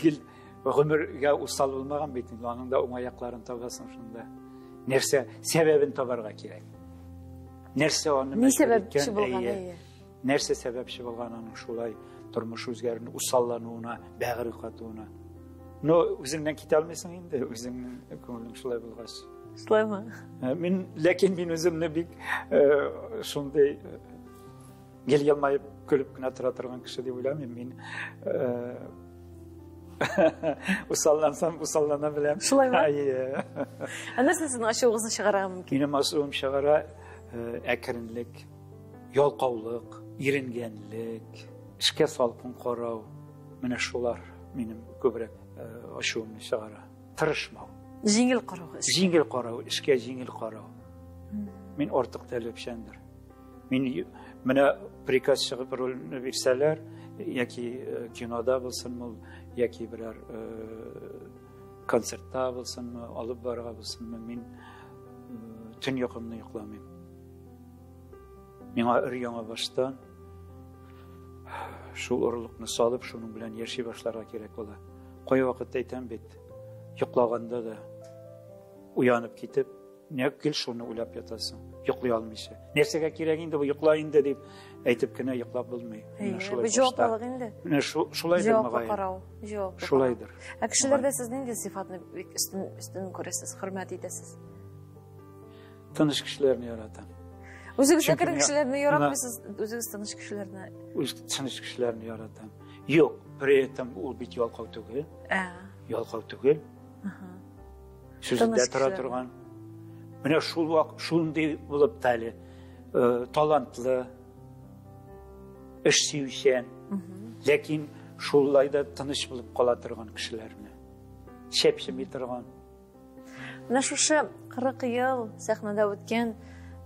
гел гомергә усал булмаган бит инде, аның да уңай якларын табасың шунда. Нәрсә сәбәбен табарга кирәк. Нәрсә аны Ни сәбәпче булган, әйе. Нәрсә сәбәпче булган аның шулай тормыш үзгәрүенә, усаллануына, бәгыре катуына. Но үзеңнән китә алмыйсың инде, үзеңнең күңелең шулай булгач. Шулаймы? Мин, ләкин мин үземне бик шундый гел елмаеп көлеп кенә тора торган кеше дип уйламыйм. Мин усаллансам, усаллана беләм. Шулаймы? Әйе. Ә нәрсә сезнең ачуыгызны чыгара мөмкин? Минем ачуым чыгара әкренлек, ялкаулык, иренгәнлек, эшкә салкын карау. Менә шулар минем күбрәк ачуымны чыгара. Тырышмау. Җиңел карау. Җиңел карау, эшкә җиңел карау. Мин артык таләпчәндер. Мин менә приказ чыгып рольне бирсәләр, яки кинода булсынмы, яки берәр концертта булсынмы, алып барырга булсынмы, мин төн йокымны йокламыйм. Миңа өр яңа баштан шул орлыкны салып, шуның белән яши башларга кирәк була. Кайвакытта әйтәм бит, йоклаганда да уянып китеп, нәкъ гел шуны уйлап ятасың, йоклый алмыйча. Нәрсәгә кирәк инде бу, йокла инде дип әйтеп кенә йоклап булмый. Менә шулай Бу җаваплылык инде. Менә шулайдыр Җаваплы мөгаен. карау, җаваплы карау. Шулайдыр. Ә кешеләрдә сез нинди сыйфатны бик өстен күрәсез, хөрмәт итәсез? Тыныч кешеләрне яратам. Үзегез Чөнки әкрен миңа кешеләрне яратмыйсыз, үзегез тыныч кешеләрне. Үз тыныч кешеләрне яратам. Юк, при этом ул бит ялкау түгел. Ялкау түгел. Сүзендә тора торган. Менә шул вак шундый булып та әле талантлы, эш сөючән, ләкин шулай да тыныч булып кала торган кешеләрне. Чәпчеми торган. Менә шушы 40 ел сәхнәдә үткән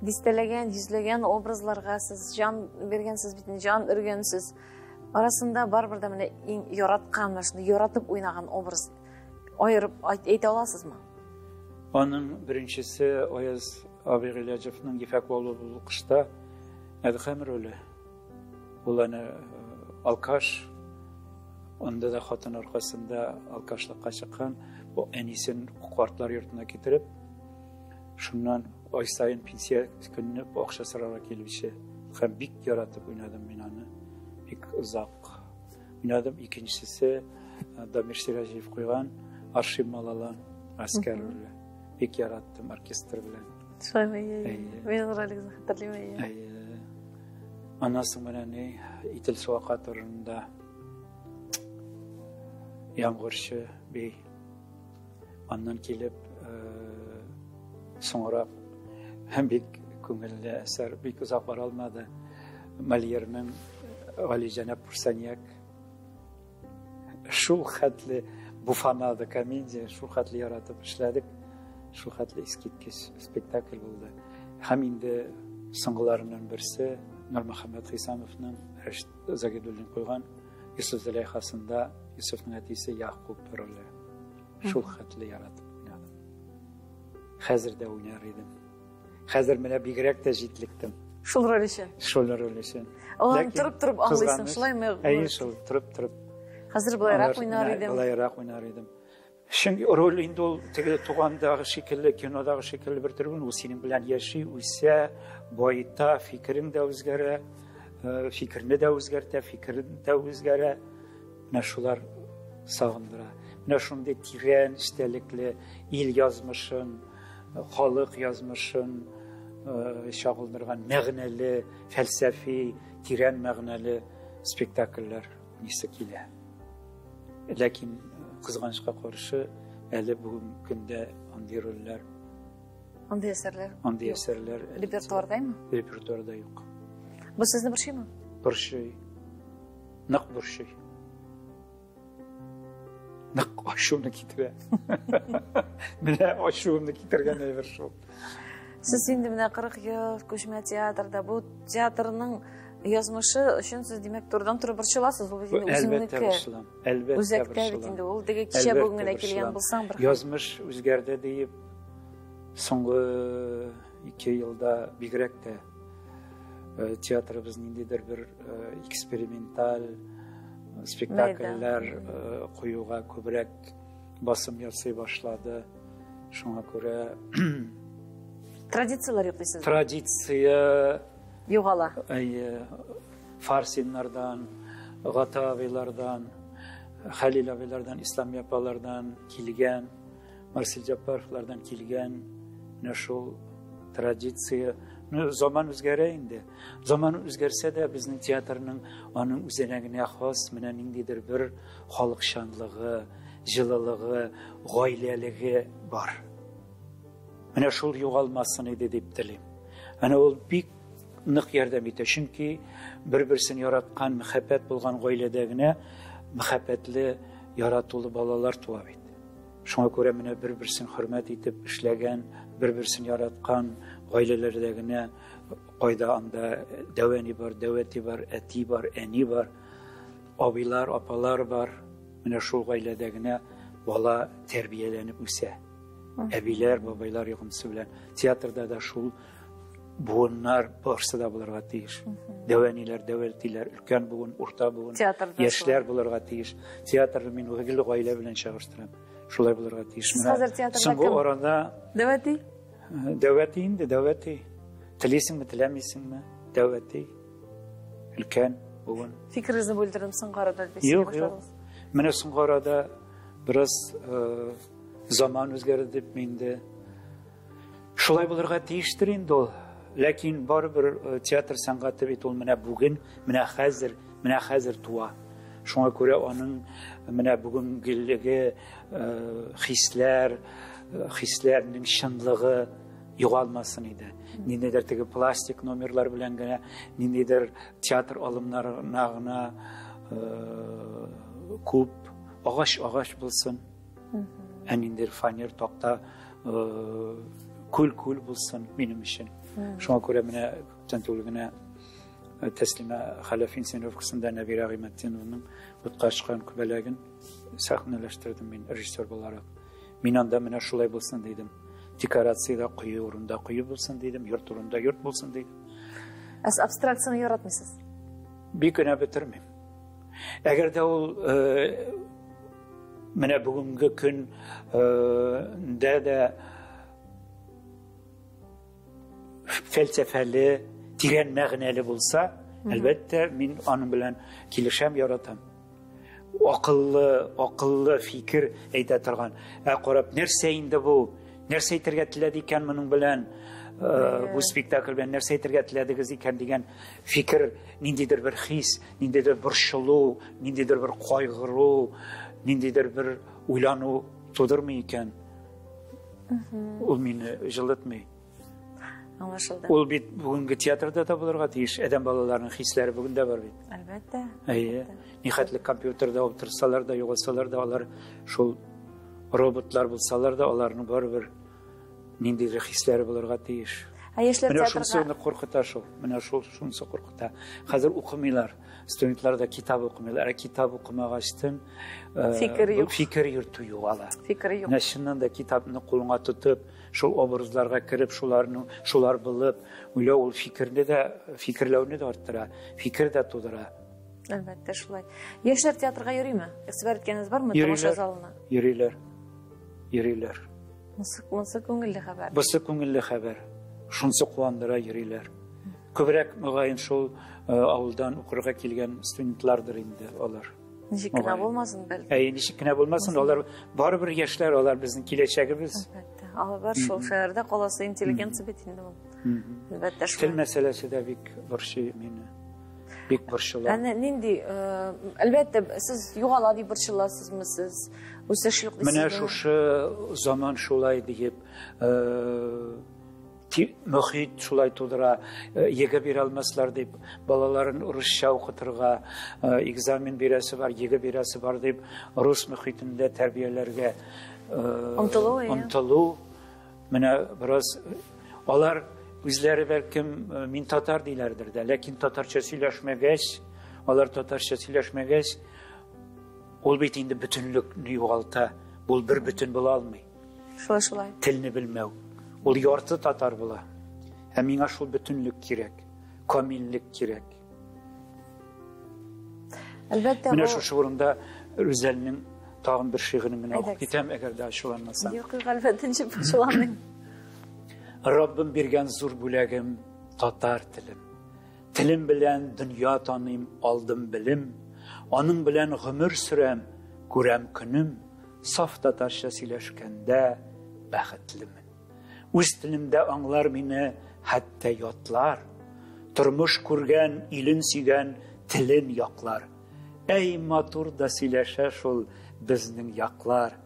дистәләгән, йөзләгән образларга сез җан биргәнсез бит, җан өргәнсез. Арасында барыбер дә менә иң яраткан, менә шуны яратып уйнаган образ аерып әйтә аласызмы? Аның беренчесе Аяз абый Гыйләҗевның Ефәк баулы булу кышта Әдхәм роле. Ул әнә алкаш, анда да хатын аркасында алкашлыкка чыккан, бу әнисен картлар йортына китереп, шуннан ай саен пенсия көнне акча сорарга килүче. Һәм бик яратып уйнадым мин аны. Бик озак уйнадым. Икенчесе Дамир Сираҗиев куйган Аршин Малалан әскәр роле. Бик яраттым оркестр белән. Шулаймы? Мин ул ролегезне хәтерлим. Әйе. Аннан соң менә ни Ител суака турында Ямгырчы би. Аннан килеп соңрак һәм бик күңелле әсәр, бик озак бара алмады. Мольерның Галиҗәнәп Пурсаньяк шул хәтле буфанады комедия, шул хәтле яратып эшләдек, шул хәтле искиткеч спектакль булды. Һәм инде соңгыларының берсе Нурмөхәммәт Хисамовның Рәшит Загидуллин куйган Йосыф Зөләйхасында Йосыфның әтисе Ягъкуб роле. Шул хәтле яратып уйнадым. Хәзер дә уйнар идем. Хәзер менә бигрәк тә җитлектем. Шул роль өчен. Шул роль өчен. Алар торып-торып аңлыйсың, шулаймы? Әйе, шул, торып-торып. Хәзер былайрак уйнар идем. Былайрак уйнар идем. Чөнки роль инде ул теге тугандагы шикелле, кинодагы шикелле бер түгел, ул синең белән яши, үсә, баета, фикерең дә үзгәрә, фикерне дә үзгәртә, фикерең дә үзгәрә. Менә шулар сагындыра. Менә шундый тирән эчтәлекле ил язмышын, халык язмышын чагылдырган мәгънәле, фәлсәфи, тирән мәгънәле спектакльләр уйныйсы килә. Ләкин кызганычка каршы, әле бүгенге көндә андый рольләр, андый әсәрләр, андый әсәрләр репертуардаймы? Репертуарда юк. Бу сезне борчыймы? Борчый. Нык борчый. Нык ачуымны китерә. Менә ачуымны китергән әйбер шул. Сез инде менә 40 ел күчмә театрда, бу театрның язмышы өчен сез, димәк, турыдан-туры борчыласыз, ул бит инде үзеңнеке. Әлбәттә борчылам. Әлбәттә Үзәктә бит инде ул теге кичә бүген генә килгән булсаң бер. Язмыш үзгәрде диеп, соңгы 2 елда бигрәк тә театрыбыз ниндидер бер эксперименталь спектакльләр куюга күбрәк басым ясый башлады. Шуңа күрә традицияләр юк дисез. Традиция югала. Әйе, Фарсиннардан, Гата абыйлардан, Хәлил абыйлардан, Ислам апалардан килгән, Марсель Җаппаровлардан килгән менә шул традиция. Ну, заман үзгәрә инде. Заман үзгәрсә дә безнең театрның аның үзенә генә хас менә ниндидер бер халыкчанлыгы, җылылыгы, гаиләлеге бар. Менә шул югалмасын иде дип телим. Әнә ул бик нык ярдәм итә, чөнки бер-берсен яраткан, мәхәббәт булган гаиләдә генә мәхәббәтле, яратулы балалар туа бит. Шуңа күрә менә бер-берсен хөрмәт итеп эшләгән, бер-берсен яраткан гаиләләрдә генә кайда анда дәү әни бар, дәү әти бар, әти бар, әни бар, абыйлар, апалар бар. Менә шул гаиләдә генә бала тәрбияләнеп үсә. Әбиләр, бабайлар йогынтысы белән. Театрда да шул буыннар барсы да булырга тиеш. Дәү әниләр, дәү әтиләр, өлкән буын, урта буын, яшьләр булырга тиеш. Театрны мин гел гаилә белән чагыштырам. Шулай булырга тиеш. Сез хәзер театрда соңгы кем? арада Дәү әти? Дәү әти инде, дәү әти. Телисеңме, теләмисеңме? Дәү әти. Өлкән буын. Фикерегезне бүлдердем соңгы арада дип Юк, юк. Менә соңгы арада бераз заман үзгәрде дип мин дә шулай булырга тиештер инде ул. Ләкин барыбер театр сәнгате бит ул менә бүген, менә хәзер, менә хәзер туа. Шуңа күрә аның менә бүгенгелеге хисләр, хисләрнең чынлыгы югалмасын иде. Ниндидер теге пластик номерлар белән генә, ниндидер театр алымнарына гына күп агач агач булсын. Ә ниндидер фанер такта күл-күл булсын минем өчен. Шуңа күрә менә күптән түгел генә Тәслимә Хәләф инсценировкасында Нәбирә Гыйматдинованың утка очкан күбәләген сәхнәләштердем мин режиссер буларак. Мин анда менә шулай булсын дидем. Декорациядә кое урында кое булсын дидем, йорт урында йорт булсын дидем. Ә сез абстракцияне яратмыйсыз? Бик генә бетермим. Әгәр дә ул менә бүгенге көн дә дә фәлсәфәле, тирән мәгънәле булса, әлбәттә, мин аның белән килешәм, яратам. Акыллы, акыллы фикер әйтә торган. Ә карап, нәрсә инде бу? Нәрсә әйтергә теләде икән моның белән? Бу спектакль белән нәрсә әйтергә теләдегез икән дигән фикер, ниндидер бер хис, ниндидер борчылу, ниндидер бер кайгыру, ниндидер бер уйлану тудырмый икән. Ул мине җылытмый. Аңлашылды. Ул бит бүгенге театрда да булырга тиеш. Адәм балаларының хисләре бүген дә бар бит. Әлбәттә. Әйе. Нихәтле компьютерда утырсалар да, югалсалар да, алар шул роботлар булсалар да, аларның барыбер ниндидер хисләре булырга тиеш. Ә яшьләр Менә театрга шунысы куркыта шул. Менә шул шунысы куркыта. Хәзер укымыйлар. Студентлар да китап укымыйлар. Ә китап укымагачтын фикер юк. Фикер йөртү югала. Фикер юк. Менә чыннан да китапны кулыңа тотып, шул образларга кереп, шуларны, шулар булып, уйлау ул фикерне дә, фикерләүне дә арттыра, фикер дә тудыра. Әлбәттә, шулай. Яшьләр театрга йөриме? Игътибар иткәнегез бармы тамаша залына? Йөриләр. Йөриләр. Монсы күңелле хәбәр. Бусы күңелле хәбәр. Шунсы куандыра, йөриләр. Күбрәк, мөгаен, шул авылдан укырга килгән студентлардыр инде алар. Ничек кенә булмасын, бәлки. Әйе, ничек кенә булмасын, алар барыбер яшьләр, алар безнең киләчәгебез. Әлбәттә. Алар шул шәһәрдә каласы интеллигенция бит инде ул. Әлбәттә, шул. Тел мәсьәләсе дә бик борчый мине. Бик борчыла. Әнә нинди, әлбәттә, сез югала дип борчыласызмы сез? Үсеш юк дисезме? Менә шушы заман шулай диеп, мөхит шулай тудыра, ЕГЭ бирә алмаслар дип, балаларын русча укытырга, экзамен бирәсе бар, ЕГЭ бирәсе бар дип, рус мөхитендә тәрбияләргә омтылу, омтылу. Менә бераз алар үзләре бәлкем мин татар диләрдер дә, ләкин татарча сөйләшмәгәч, алар татарча сөйләшмәгәч, ул бит инде бөтенлекне югалта, ул бер бөтен була алмый. Шулай, шулай. Телне белмәү. Ул ярты татар була. Ә миңа шул бөтенлек кирәк, камиллек кирәк. Әлбәттә, Менә шушы урында Рүзәлнең тагын бер шигырен генә укып китәм, әгәр дә ачуланмасаң. Юк, юк, әлбәттә, ничек ачуланмыйм. Раббым биргән зур бүләгем татар телем. Телем белән дөнья таныйм, алдым белем. Аның белән гомер сөрәм, күрәм көнем. Саф татарча сөйләшкәндә бәхетлемен. Үз телемдә аңлар мине хәтта ятлар. Тормыш күргән, илен сөйгән, телен яклар. Әй, матур да сөйләшә шул безнең яклар.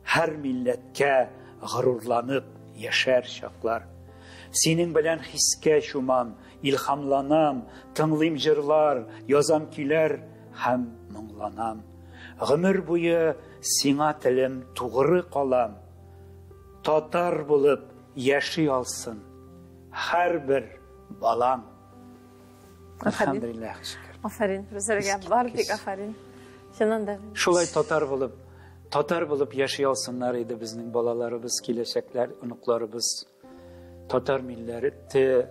Һәр милләткә горурланып яшәр чаклар. Синең белән хискә чумам, илһамланам, тыңлыйм җырлар, язам көйләр һәм моңланам. Гомер буе сиңа телем тугры калам. Татар булып яши алсын һәрбер балам. Әлхәмдүлилләһ, шөкер. Афәрин, Рүзәлгә бар бик афәрин. Чыннан да. Шулай татар булып, татар булып яши алсыннар иде безнең балаларыбыз, киләчәкләр, оныкларыбыз. Татар милләте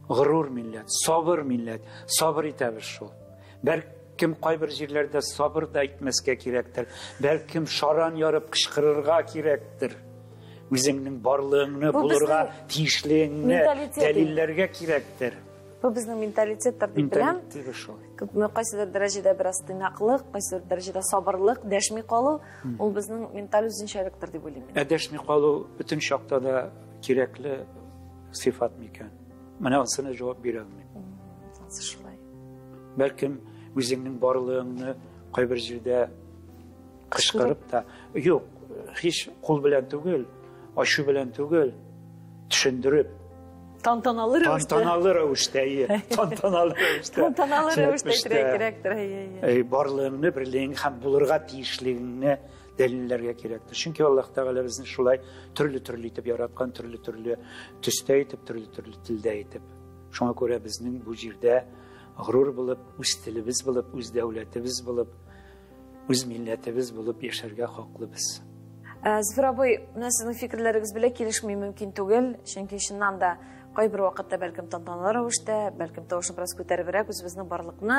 горур милләт, сабыр милләт. Сабыр итәбез шул. Бәлкем кайбер җирләрдә сабыр да итмәскә кирәктер. Бәлкем шаран ярып кычкырырга кирәктер. Үзеңнең барлыгыңны, булырга тиешлегеңне дәлилләргә кирәктер. Бу безнең менталитеттыр дип беләм. Менталитет шул. Күпме кайсыдыр дәрәҗәдә бераз тыйнаклык, кайсыдыр дәрәҗәдә сабырлык, дәшми калу, ул безнең менталь үзенчәлектер дип уйлыйм. Ә дәшми калу бөтен чакта да кирәкле сыйфат микән? Менә анысына җавап бирә алмыйм. Анысы шулай. Бәлкем үзеңнең барлыгыңны Кайбер җирдә кычкырып та, юк, һич кул белән түгел, ачу белән түгел, төшендереп. Тантаналы рәвештә. Тантаналы рәвештә, әйе. Тантаналы рәвештә. Тантаналы рәвештә әйтергә кирәктер, әйе, әйе. Барлыгыңны, берлегеңне һәм булырга тиешлегеңне дәлилләргә кирәктер. Чөнки Аллаһ Тәгалә безне шулай төрле-төрле итеп яраткан, төрле-төрле төстә итеп, төрле-төрле телдә итеп. Шуңа күрә безнең бу җирдә горур булып, үз телебез булып, үз дәүләтебез булып, үз милләтебез булып яшәргә хаклыбыз. Ә, Зөфәр абый, менә сезнең фикерләрегез белән килешми мөмкин түгел, чөнки чыннан да кайбер вакытта бәлкем тантаналы рәвештә, бәлкем тавышны бераз күтәребрәк үзебезнең барлыкны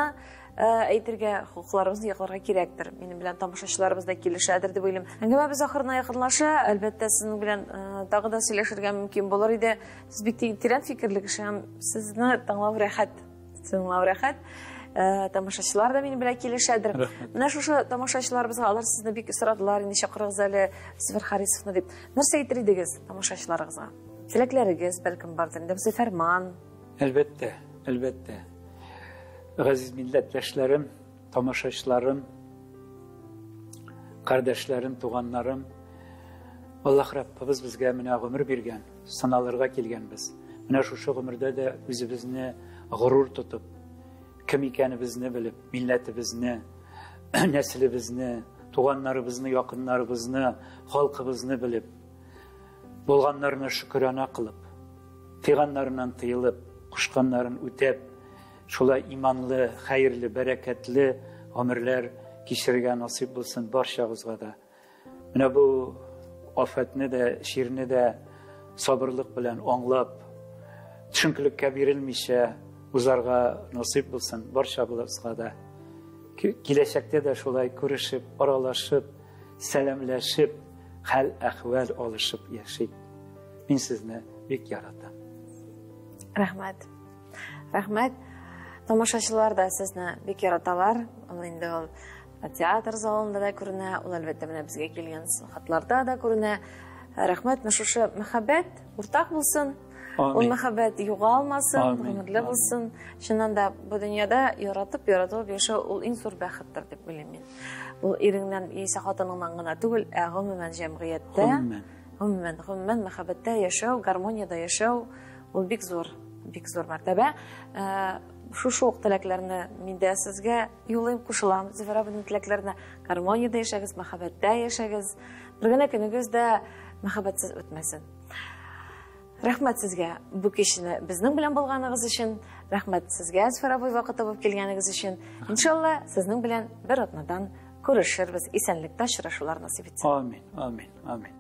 э, әйтергә, хокукларыбызны якларга кирәктер. Минем белән тамашачыларыбыз да килешәдер дип уйлыйм. Әңгәмәбез ахырына якынлаша. Әлбәттә, сезнең белән э, тагы да сөйләшергә мөмкин булыр иде. Сез бик тирән фикерле кеше һәм сезне тыңлау рәхәт. Тыңлау рәхәт. Э, тамашачылар да минем белән килешәдер. Менә шушы тамашачыларыбызга алар сезне бик сорадылар, инде чакырыгыз әле Зөфәр Харисовны дип. Нәрсә әйтер идегез тамашачыларыгызга? Теләкләрегез бәлкем бардыр, инде безгә фәрман. Әлбәттә, әлбәттә. Газиз милләттәшләрем, тамашачыларым, кардәшләрем, туганнарым, Аллаһ Раббыбыз безгә менә гомер биргән, сыналырга килгәнбез. Менә шушы гомердә дә үзебезне горур тотып, кем икәнебезне белеп, милләтебезне, нәселебезне, туганнарыбызны, якыннарыбызны, халкыбызны белеп, булганнарына шөкерана кылып, тыйганнарыннан тыелып, кушканнарын үтәп, шулай иманлы, хәерле, бәрәкәтле гомерләр кичерергә насыйп булсын барчагызга да. Менә бу афәтне дә, чирне дә сабырлык белән аңлап, төшенкелеккә бирелмичә узарга насыйп булсын барчабызга да. Киләчәктә дә шулай күрешеп, аралашып, сәламләшеп, хәл-әхвәл алышып яшик. Мин сезне бик яратам. Рәхмәт. Рәхмәт. Тамашачылар да сезне бик яраталар. Ул инде ул театр залында да күренә, ул әлбәттә менә безгә килгән хатларда да күренә. Рәхмәт, менә шушы мәхәббәт уртак булсын. Ул мәхәббәт югалмасын, гомерле булсын. Чыннан да бу дөньяда яратып, яратылып яшәү ул иң зур бәхеттер дип уйлыйм мин. Ул иреңнән яисә хатыныңнан гына түгел, ә гомумән җәмгыятьтә, гомумән, гомумән мәхәббәттә яшәү, гармониядә яшәү ул бик зур, бик зур мәртәбә. Шушы ук теләкләрне мин дә сезгә юлыйм, кушылам. Зөфәр абының теләкләренә гармониядә яшәгез, мәхәббәттә яшәгез. Бер генә көнегез дә мәхәббәтсез үтмәсен. Рәхмәт сезгә бу кичне безнең белән булганыгыз өчен. Рәхмәт сезгә, Зөфәр абый, вакыт табып килгәнегез өчен. Иншалла, сезнең белән бер атнадан күрешербез. Исәнлектә очрашулар насыйп итсен. Амин, амин, амин.